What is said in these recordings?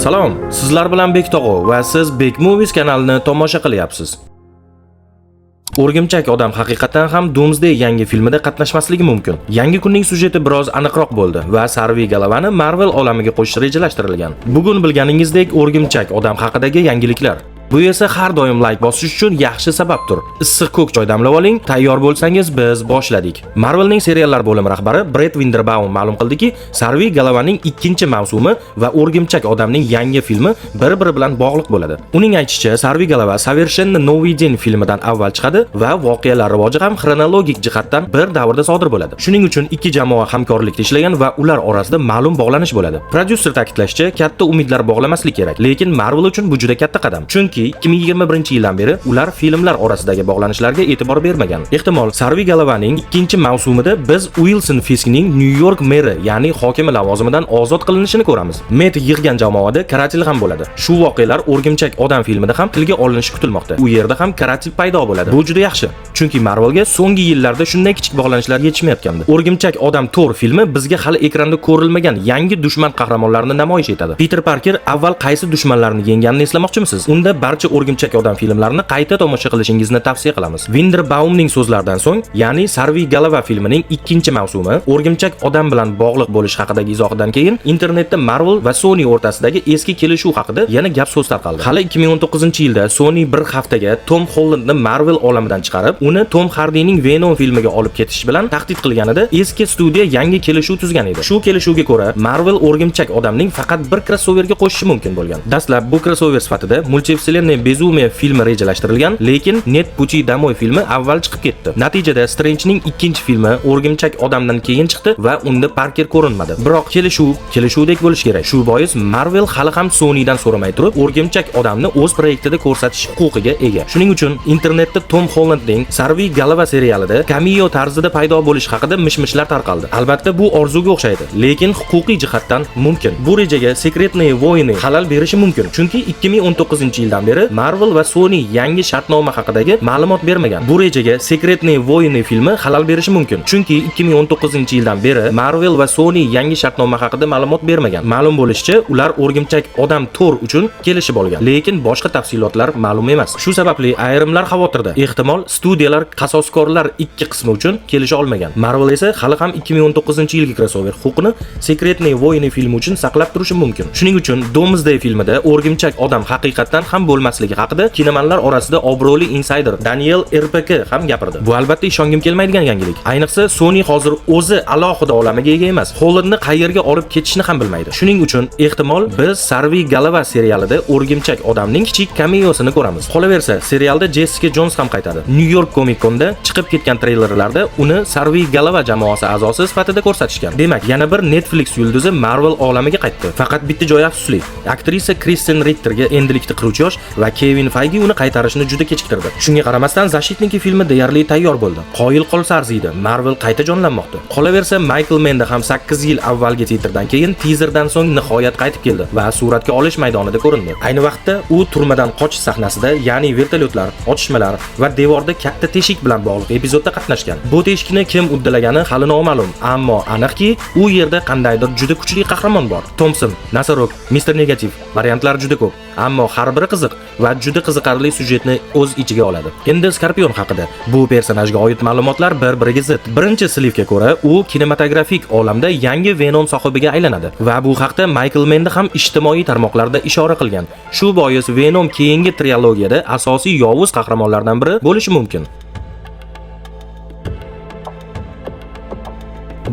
Salom, sizlar bilan Bek tog'a va siz Bek Movies kanalini tomosha qilyapsiz. O'rgimchak odam haqiqatan ham Doomsday yangi filmida qatnashmasligi mumkin. Yangi kunning syujeti biroz aniqroq bo'ldi va Sarvi Galavani Marvel olamiga qo'shish rejalashtirilgan. Bugun bilganingizdek, O'rgimchak odam haqidagi yangiliklar. Bu esa har doim like bosish uchun yaxshi sababdir. Issiq ko'k choy damlab oling, tayyor bo'lsangiz biz boshladik. Marvelning seriallar bo'limi rahbari Brett Winderbaum ma'lum qildiki, Sarvi Galavaning ikkinchi mavsumi va O'rgimchak odamning yangi filmi bir-biri bilan bog'liq bo'ladi. Uning aytishicha, Sarvi Galava Совершенно новый день filmidan avval chiqadi va voqealar rivoji ham xronologik jihatdan bir davrda sodir bo'ladi. Shuning uchun ikki jamoa hamkorlikda ishlagan va ular orasida ma'lum bog'lanish bo'ladi. Prodyuser ta'kidlashicha, katta umidlar bog'lamaslik kerak, lekin Marvel uchun bu juda katta qadam. Chunki 2021-yildan beri ular filmlar orasidagi bog'lanishlarga e'tibor bermagan. Ehtimol, Sarvi Galavaning ikkinchi mavsumida biz Uilson Fiskning Nyu-York meri, ya'ni hokimi lavozimidan ozod qilinishini ko'ramiz. Matt yig'gan jamoada Karatil ham bo'ladi. Shu voqealar O'rgimchak odam filmida ham tilga olinishi kutilmoqda. U yerda ham Karatil paydo bo'ladi. Bu juda yaxshi, chunki Marvelga so'nggi yillarda shunday kichik bog'lanishlar yetishmayotgandi. O'rgimchak odam Thor filmi bizga hali ekranda ko'rilmagan yangi dushman qahramonlarini namoyish etadi. Peter Parker avval qaysi dushmanlarni yengganini eslamoqchimisiz? Unda barcha O'rgimchak odam filmlarini qayta tomosha qilishingizni tavsiya qilamiz. Winderbaumning so'zlaridan so'ng, ya'ni Sarvi Galava filmining ikkinchi mavsumi O'rgimchak odam bilan bog'liq bo'lishi haqidagi izohidan keyin internetda Marvel va Sony o'rtasidagi eski kelishuv haqida yana gap so'z tarqaldi. Hali 2019-yilda Sony bir haftaga Tom Hollandni Marvel olamidan chiqarib, uni Tom Hardyning Venom filmiga olib ketish bilan tahdid qilganida eski studiya yangi kelishuv tuzgan edi. Shu kelishuvga ko'ra, Marvel O'rgimchak odamning faqat bir krossoverga qo'shishi mumkin bo'lgan. Dastlab bu krossover sifatida Мультивселенная Безумие filmi rejalashtirilgan, lekin Нет пути домой filmi avval chiqib ketdi. Natijada Strange'ning ikkinchi filmi O'rgimchak odamdan keyin chiqdi va unda Parker ko'rinmadi. Biroq kelishuv kelishuvdek bo'lishi kerak. Shu bois Marvel hali ham Sonydan so'ramay turib O'rgimchak odamni o'z proyektida ko'rsatish huquqiga ega. Shuning uchun internetda Tom Hollandning Sarvi Galava serialida cameo tarzida paydo bo'lishi haqida mish-mishlar tarqaldi. Albatta bu orzuga o'xshaydi, lekin huquqiy jihatdan mumkin. Bu rejaga Секретные войны xalal berishi mumkin, chunki 2019-yildan beri Marvel va Sony yangi shartnoma haqidagi ma'lumot bermagan. Bu rejaga Секретные войны filmi xalal berishi mumkin, chunki 2019-yildan beri Marvel va Sony yangi shartnoma haqida ma'lumot bermagan. Ma'lum bo'lishicha, ular O'rgimchak odam Thor uchun kelishib olgan, lekin boshqa tafsilotlar ma'lum emas. Shu sababli ayrimlar xavotirda. Ehtimol, studiyalar Qasoskorlar ikki qismi uchun kelisha olmagan. Marvel esa hali ham 2019-yilgi krossover huquqini Секретные войны filmi uchun saqlab turishi mumkin. Shuning uchun Doomsday filmida O'rgimchak odam haqiqatdan ham bo'lmasligi haqida kinomanlar orasida obro'li insayder Daniel RPK ham gapirdi. Bu albatta ishongim kelmaydigan yangilik. Ayniqsa Sony hozir o'zi alohida olamiga ega emas. Hollandni qayerga olib ketishni ham bilmaydi. Shuning uchun ehtimol biz Sarvi Galava serialida O'rgimchak odamning kichik kameosini ko'ramiz. Qolaversa, serialda Jessica Jones ham qaytadi. New York Comic Conda chiqib ketgan treylerlarda uni Sarvi Galava jamoasi a'zosi sifatida ko'rsatishgan. Demak, yana bir Netflix yulduzi Marvel olamiga qaytdi. Faqat bitta joyi afsusli. Aktrisa Kristen Ritterga endilikda 43 yosh va Kevin Feige uni qaytarishni juda kechiktirdi. Shunga qaramasdan, Защитники filmi deyarli tayyor bo'ldi. Qoyil qolsa arziydi. Marvel qayta jonlanmoqda. Qolaversa, Michael Menda ham 8 yil avvalgi titrdan keyin tizerdan so'ng nihoyat qaytib keldi va suratga olish maydonida ko'rindi. Ayni vaqtda u turmadan qochish sahnasida, ya'ni vertolyotlar, otishmalar va devorda katta teshik bilan bog'liq epizodda qatnashgan. Bu teshikni kim uddalagani hali noma'lum, ammo aniqki, u yerda qandaydir juda kuchli qahramon bor. Thompson, Носорог, Mr. Negativ, variantlar juda ko'p, ammo har biri qiziq va juda qiziqarli syujetni o'z ichiga oladi. Endi Skorpion haqida. Bu personajga oid ma'lumotlar bir-biriga zid. Birinchi сливga ko'ra, u kinematografik olamda yangi Venom sohibiga aylanadi va bu haqda Michael Menda ham ijtimoiy tarmoqlarda ishora qilgan. Shu bois Venom keyingi trilogiyada asosiy yovuz qahramonlardan biri bo'lishi mumkin.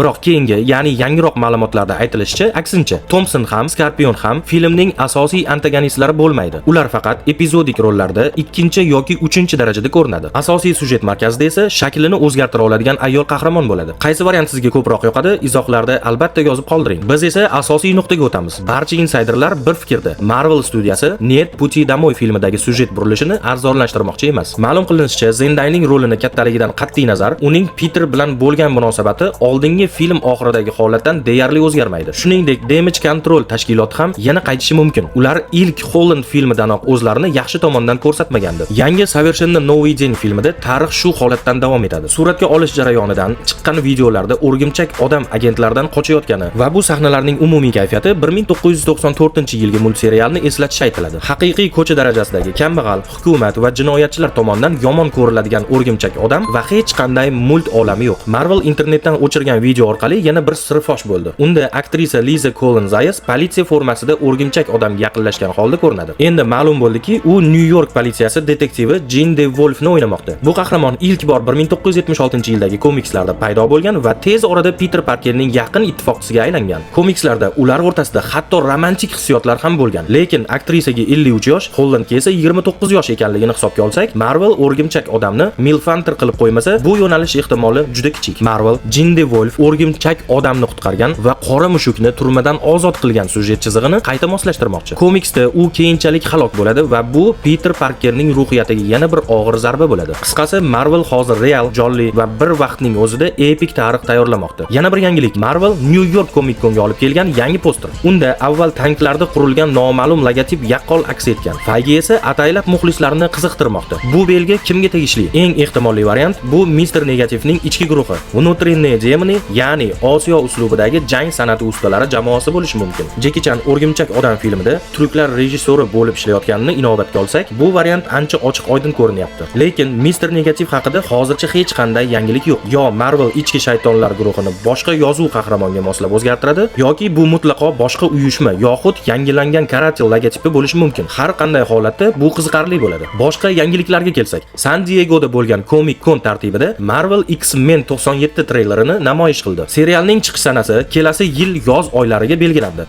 Biroq keyingi, ya'ni yangiroq ma'lumotlarda aytilishicha, aksincha, Thompson ham, Scorpion ham filmning asosiy antagonistlari bo'lmaydi. Ular faqat epizodik rollarda ikkinchi yoki uchinchi darajada ko'rinadi. Asosiy syujet markazida esa shaklini o'zgartira oladigan ayol qahramon bo'ladi. Qaysi variant sizga ko'proq yoqadi? Izohlarda albatta yozib qoldiring. Biz esa asosiy nuqtaga o'tamiz. Barcha insayderlar bir fikrda. Marvel studiyasi Нет пути домой filmidagi syujet burilishini arzonlashtirmoqchi emas. Ma'lum qilinishicha, Zendayning rolini kattaligidan qat'iy nazar, uning Peter bilan bo'lgan munosabati oldingi Keyingi film oxiridagi holatdan deyarli o'zgarmaydi. Shuningdek, Damage Control tashkiloti ham yana qaytishi mumkin. Ular ilk Holland filmidanoq o'zlarini yaxshi tomondan ko'rsatmagandi. Yangi Совершенно новый день filmida tarix shu holatdan davom etadi. Suratga olish jarayonidan chiqqan videolarda o'rgimchak odam agentlardan qochayotgani va bu sahnalarning umumiy kayfiyati 1994-yilgi multserialni eslatishi aytiladi. Haqiqiy ko'cha darajasidagi kambag'al, hukumat va jinoyatchilar tomonidan yomon ko'riladigan o'rgimchak odam va hech qanday mult olami yo'q. Marvel internetdan o'chirgan video orqali yana bir sir fosh bo'ldi. Unda aktrisa Liza Collin Zayas politsiya formasida o'rgimchak odamga yaqinlashgan holda ko'rinadi. Endi ma'lum bo'ldiki, u Nyu-York politsiyasi detektivi Jin de Wolfni o'ynamoqda. Bu qahramon ilk bor 1976-yildagi komikslarda paydo bo'lgan va tez orada Peter Parkerning yaqin ittifoqchisiga aylangan. Komikslarda ular o'rtasida hatto romantik hissiyotlar ham bo'lgan. Lekin aktrisaga 53 yosh, Hollandga esa 29 yosh ekanligini hisobga olsak, Marvel o'rgimchak odamni Milfanter qilib qo'ymasa, bu yo'nalish ehtimoli juda kichik. Marvel Jin de Wolf o'rgimchak odamni qutqargan va qora mushukni turmadan ozod qilgan syujet chizig'ini qayta moslashtirmoqchi. Komiksda u keyinchalik halok bo'ladi va bu Peter Parkerning ruhiyatiga yana bir og'ir zarba bo'ladi. Qisqasi, Marvel hozir real, jonli va bir vaqtning o'zida epik tarix tayyorlamoqda. Yana bir yangilik: Marvel New York Comic Conga olib kelgan yangi poster. Unda avval tanklarda qurilgan noma'lum logotip yaqqol aks etgan. Fayge esa ataylab muxlislarni qiziqtirmoqda. Bu belgi kimga tegishli? Eng ehtimolli variant bu Mr. Negativning ichki guruhi, Внутренние демоны, ya'ni Osiyo uslubidagi jang san'ati ustalari jamoasi bo'lishi mumkin. Jeki Chan O'rgimchak odam filmida tryuklar rejissyori bo'lib ishlayotganini inobatga olsak, bu variant ancha ochiq oydin ko'rinyapti. Lekin Mr. Negativ haqida hozircha hech qanday yangilik yo'q. Yo Marvel ichki shaytonlar guruhini boshqa yozuv qahramonga moslab o'zgartiradi, yoki bu mutlaqo boshqa uyushma yoxud yangilangan karate logotipi bo'lishi mumkin. Har qanday holatda bu qiziqarli bo'ladi. Boshqa yangiliklarga kelsak, San Diegoda bo'lgan Comic Con tartibida Marvel X-Men 97 treylerini namoyish qildi. Serialning chiqish sanasi kelasi yil yoz oylariga belgilandi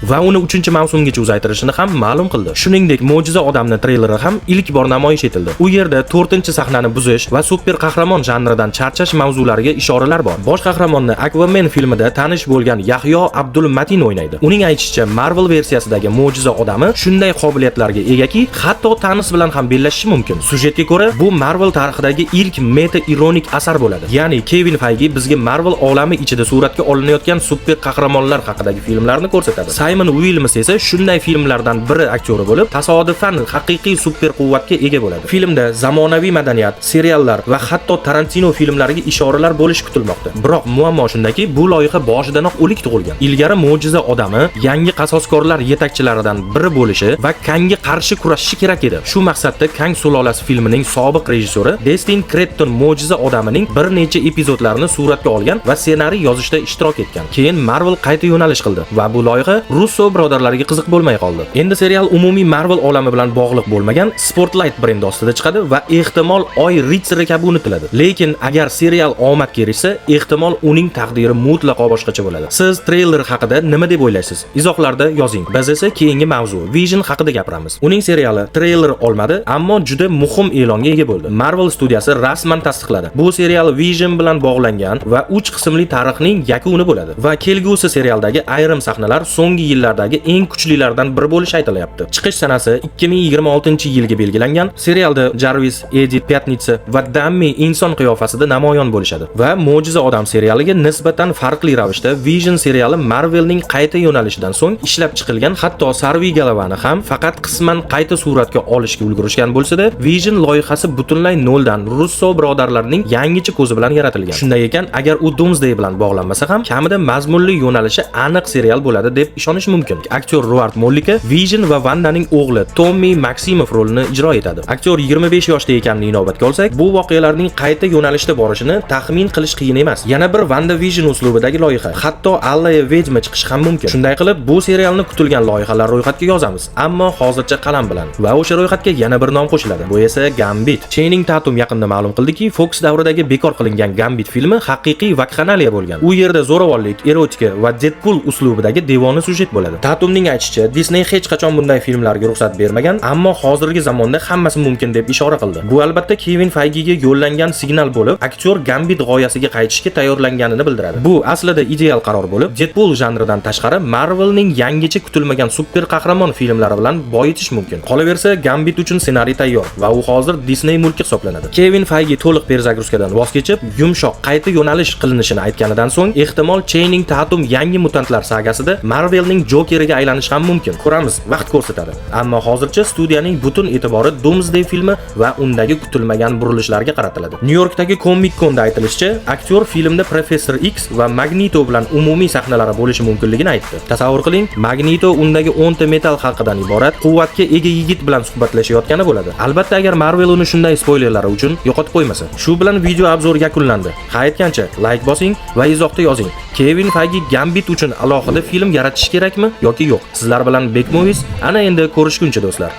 va uni 3-mavsumgacha uzaytirishini ham ma'lum qildi. Shuningdek, Mo'jiza odamni treyleri ham ilk bor namoyish etildi. U yerda 4-sahnani buzish va super qahramon janridan charchash mavzulariga ishoralar bor. Bosh qahramonni Aquaman filmida tanish bo'lgan Yahyo Abdul Matin o'ynaydi. Uning aytishicha, Marvel versiyasidagi Mo'jiza odami shunday qobiliyatlarga egaki, hatto Thanos bilan ham bellashishi mumkin. Syujetga ko'ra, bu Marvel tarixidagi ilk meta ironik asar bo'ladi. Ya'ni Kevin Feige bizga Marvel olami ichida suratga olinayotgan super qahramonlar haqidagi filmlarni ko'rsatadi. Saymon Uilms esa shunday filmlardan biri aktyori bo'lib, tasodifan haqiqiy super quvvatga ega bo'ladi. Filmda zamonaviy madaniyat, seriallar va hatto Tarantino filmlariga ishoralar bo'lishi kutilmoqda. Biroq muammo shundaki, bu loyiha boshidanoq o'lik tug'ilgan. Ilgari Mo'jiza odami yangi qasoskorlar yetakchilaridan biri bo'lishi va Kangga qarshi kurashishi kerak edi. Shu maqsadda Kang sulolasi filmining sobiq rejissyori Destin Kretton Mo'jiza odamining bir necha epizodlarini suratga olgan va ssenariy yozishda ishtirok etgan. Keyin Marvel qayta yo'nalish qildi va bu loyiha Russo birodarlariga qiziq bo'lmay qoldi. Endi serial umumiy Marvel olami bilan bog'liq bo'lmagan Spotlight brendi ostida chiqadi va ehtimol Oy ritsari kabi unutiladi. Lekin agar serial omadga erishsa, ehtimol uning taqdiri mutlaqo boshqacha bo'ladi. Siz treyler haqida nima deb o'ylaysiz? Izohlarda yozing. Biz esa keyingi mavzu Vision haqida gapiramiz. Uning seriali treyler olmadi, ammo juda muhim e'longa ega bo'ldi. Marvel studiyasi rasman tasdiqladi. Bu serial Vision bilan bog'langan va 3 qismli tarixning yakuni bo'ladi. Va kelgusi serialdagi ayrim sahnalar so'nggi yillardagi eng kuchlilardan biri bo'lishi aytilyapti. Chiqish sanasi 2026-yilga belgilangan. Serialda Jarvis, Edith Pyatnitsa va Dammi inson qiyofasida namoyon bo'lishadi. Va Mo'jiza odam serialiga nisbatan farqli ravishda Vision seriali Marvelning qayta yo'nalishidan so'ng ishlab chiqilgan, hatto Sarvi Galavani ham faqat qisman qayta suratga olishga ulgurishgan bo'lsa-da, Vision loyihasi butunlay noldan Russo birodarlarning yangicha ko'zi bilan yaratilgan. Shunday ekan, agar u Doomsday bilan bog'lanmasa ham, kamida mazmunli yo'nalishi aniq serial bo'ladi deb ishonish mumkin. Aktyor Ruart Mollika Vision va Vandaning o'g'li Tommy Maximoff rolini ijro etadi. Aktyor 25 yoshda ekanini inobatga olsak, bu voqealarning qayta yo'nalishda borishini taxmin qilish qiyin emas. Yana bir WandaVision uslubidagi loyiha, hatto Алая ведьма chiqishi ham mumkin. Shunday qilib, bu serialni kutilgan loyihalar ro'yxatga yozamiz, ammo hozircha qalam bilan. Va o'sha ro'yxatga yana bir nom qo'shiladi. Bu esa Gambit. Channing Tatum yaqinda ma'lum qildiki, Fox davridagi bekor qilingan Gambit filmi haqiqiy vakxanaliya bo'lgan. U yerda zo'ravonlik, erotika va Deadpool uslubidagi devona syujet Gambit bo'ladi. Tatumning aytishicha, Disney hech qachon bunday filmlarga ruxsat bermagan, ammo hozirgi zamonda hammasi mumkin deb ishora qildi. Bu albatta Kevin Faygiga yo'llangan signal bo'lib, aktyor Gambit g'oyasiga qaytishga tayyorlanganini bildiradi. Bu aslida ideal qaror bo'lib, Deadpool janridan tashqari Marvelning yangicha kutilmagan super qahramon filmlari bilan boyitish mumkin. Qolaversa, Gambit uchun ssenariy tayyor va u hozir Disney mulki hisoblanadi. Kevin Faygi to'liq перезагрузка dan voz kechib, yumshoq qayta yo'nalish qilinishini aytganidan so'ng, ehtimol Channing Tatum yangi mutantlar sagasida Marvelning Jokeriga aylanishi ham mumkin. Ko'ramiz, vaqt ko'rsatadi. Ammo hozircha studiyaning butun e'tibori Doomsday filmi va undagi kutilmagan burilishlarga qaratiladi. Nyu Yorkdagi Comic Conda aytilishicha, aktyor filmda Professor X va Magnito bilan umumiy sahnalari bo'lishi mumkinligini aytdi. Tasavvur qiling, Magnito undagi 10 ta metall halqadan iborat quvvatga ega yigit bilan suhbatlashayotgani bo'ladi. Albatta, agar Marvel uni shunday spoilerlari uchun yo'qotib qo'ymasa. Shu bilan video обзор yakunlandi. Ha aytgancha, like bosing va izohda yozing. Kevin Faygi Gambit uchun alohida film yaratish kerakmi yoki yo'q? Sizlar bilan Bek Movies. Ana endi ko'rishguncha, do'stlar.